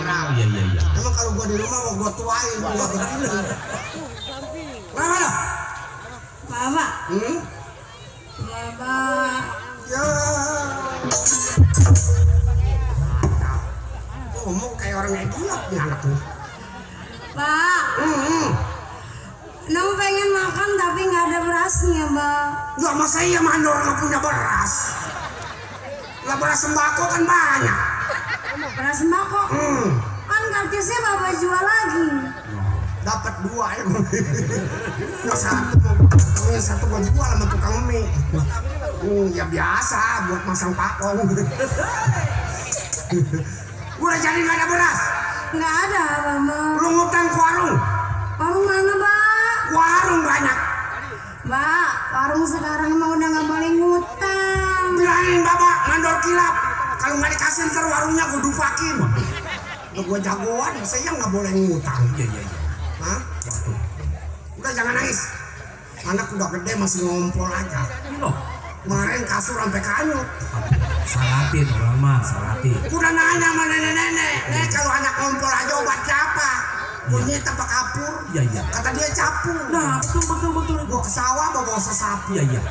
sekarang. Iya iya iya. Emang kalau gua di rumah mau gua tuain gua begini. Mana? Bapak. Hmm? Bapak. Ya. Ngomong kayak orang idiot nih anak nih. Pak. Nong pengen makan tapi nggak ada berasnya, Bang. Ya masa iya mandor nggak punya beras? Lah beras sembako kan banyak. Beras sembako. Kan kartisnya Bapak jual lagi. Dapat 2 emang. Yang satu gua jual sama tukang mie. Ya biasa buat masang pakong. Udah jadi nggak ada beras? Nggak ada, Bapak. Lu ngutang ke warung? Warung mana, Pak? Warung banyak. Mbak, warung sekarang emang udah nggak boleh ngutang. Bilangin bapak mandor kilap. Kalau nggak dikasih ntar warungnya gue dupakin. Lu gue jagoan, saya nggak boleh ngutang. Iya iya iya. Hah? Udah jangan nangis. Anak udah gede masih ngompol aja. Loh, Kemarin kasur sampai kanyut. salatin orang mah, salatin. Udah nanya sama nenek-nenek, nih kalau anak ngompol aja obatnya apa? Bunyi tapak kapur. Iya iya. Kata dia capung. Nah, betul. Gua ke sawah bawa sasapu. Iya iya.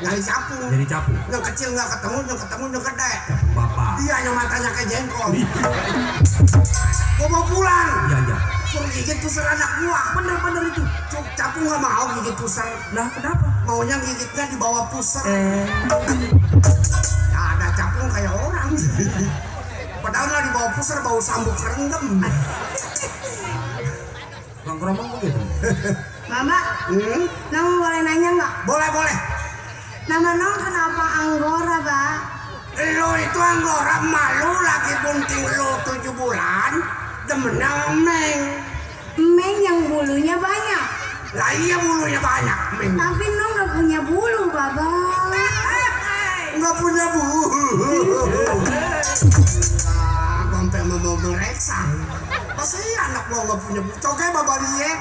Nyari capung. Jadi capu. Yang kecil nggak ketemu, yang gede. Capu bapak. Iya, yang matanya kayak jengkol. Gua mau pulang. Iya iya. Suruh gigit pusar anak gua. Bener itu. Capung nggak mau gigit pusar. Nah, kenapa? Maunya gigitnya di bawah pusar. Ya ada capung kayak orang. Padahal lah di bawah pusar bau sambuk rendem. Bang Keromong begitu. Mama, Nong boleh nanya nggak? Boleh. Nama Nong kenapa Anggora, Pak? Lo itu Anggora malu lagi bunting lo 7 bulan. Demennya Meng. Meng yang bulunya banyak. Lah iya bulunya banyak Meng. Tapi Nong nggak punya bulu, Bapak. Nggak punya bulu. Sampai mau mereksa. Masa iya anak gua nggak punya bulu? Coba bapak lihat.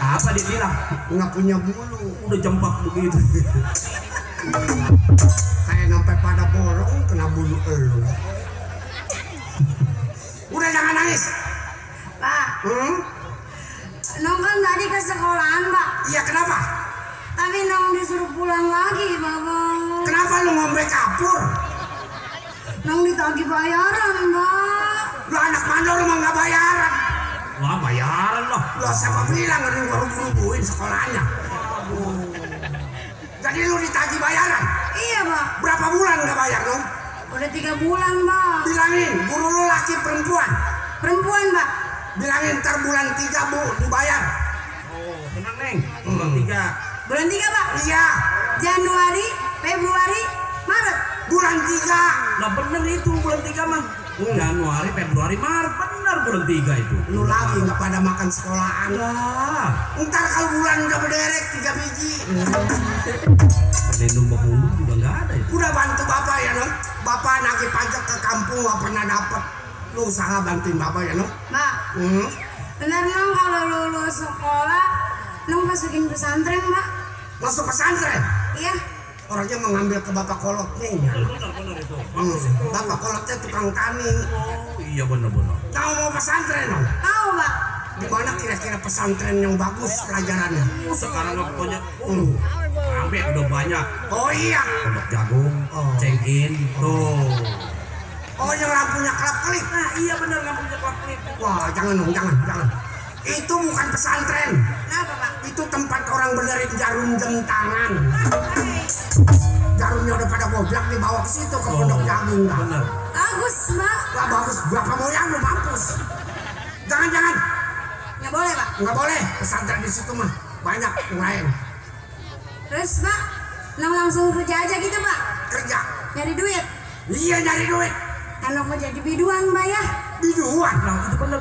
Apa dia bilang? Nggak punya bulu. Udah jempak begitu. Kayak sampai pada bolong kena bulu elu. Udah jangan nangis. Pak, Nong kan tadi ke sekolahan, Pak. Iya kenapa? Tapi Nong disuruh pulang lagi, Bapak. Kenapa lu ngombe kapur? Nong ditagih bayaran, Pak. Lu anak mandor emang nggak bayaran. Wah, bayaran loh. Lu siapa bilang lu ngerubu-rubuin sekolahnya? Jadi lu ditagih bayaran? Iya, Pak. Berapa bulan nggak bayar lu? Udah 3 bulan, Pak. Bilangin guru lu laki perempuan. Perempuan, Pak. Bilangin ntar bulan 3 bu dibayar. Oh, tenang Neng. Bulan 3. Bulan 3, Pak. Iya. Januari, Februari, Maret. Bulan 3. Nah bener itu bulan 3 mah. Januari, Februari, Maret. Bener bulan 3 itu. Lu lagi nggak pada makan sekolahan. Lah. Ntar kalau bulan udah berderek 3 biji. Pelindung penghulu juga nggak ada itu. Udah bantu bapak ya Nong. Bapak nagih pajak ke kampung nggak pernah dapet. Lu usaha bantuin bapak ya Nong. Pak, bener Nong kalau lulus sekolah, Nong masukin pesantren, Pak. Masuk pesantren. Iya. Orangnya mengambil ke bapak kolot nih. Bener itu. Bapak kolotnya tukang tani. Oh iya bener. Tahu mau pesantren Nong? Tahu, Pak. Di mana kira-kira pesantren yang bagus pelajarannya? Sekarang mah pokoknya sampai udah banyak. Oh iya. Pondok Jagung, Cengin, tuh. Oh yang lampunya kelap-kelip. Nah iya bener lampunya kelap-kelip. Wah jangan Nong, jangan. Itu bukan pesantren. Kenapa, Pak? Itu tempat orang benerin jarum jam tangan. Jarumnya udah pada goblak dibawa ke situ ke Pondok Jagung. Bener. Bagus, Pak. Wah bagus, berapa moyang lu mampus. Jangan. Nggak boleh, Pak. Nggak boleh, pesantren di situ mah banyak yang lain. Terus, Pak, Nong langsung kerja aja gitu, Pak. Kerja. Nyari duit. Iya nyari duit. Anak mau jadi biduan, Pak ya. Biduan. Nah itu bener.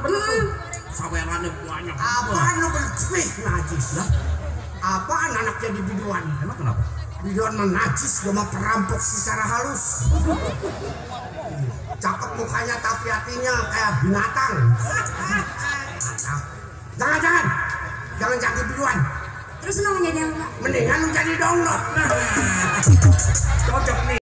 Sawerannya banyak. Apaan lu bercih najis lah? Apaan anak jadi biduan? Emang kenapa? Biduan mah najis, dia mah perampok secara halus. Cakep mukanya tapi hatinya kayak binatang. Jangan jadi biduan. Terus Nong jadi apa, Pak? Mendingan lu jadi donglot. Cocok nih.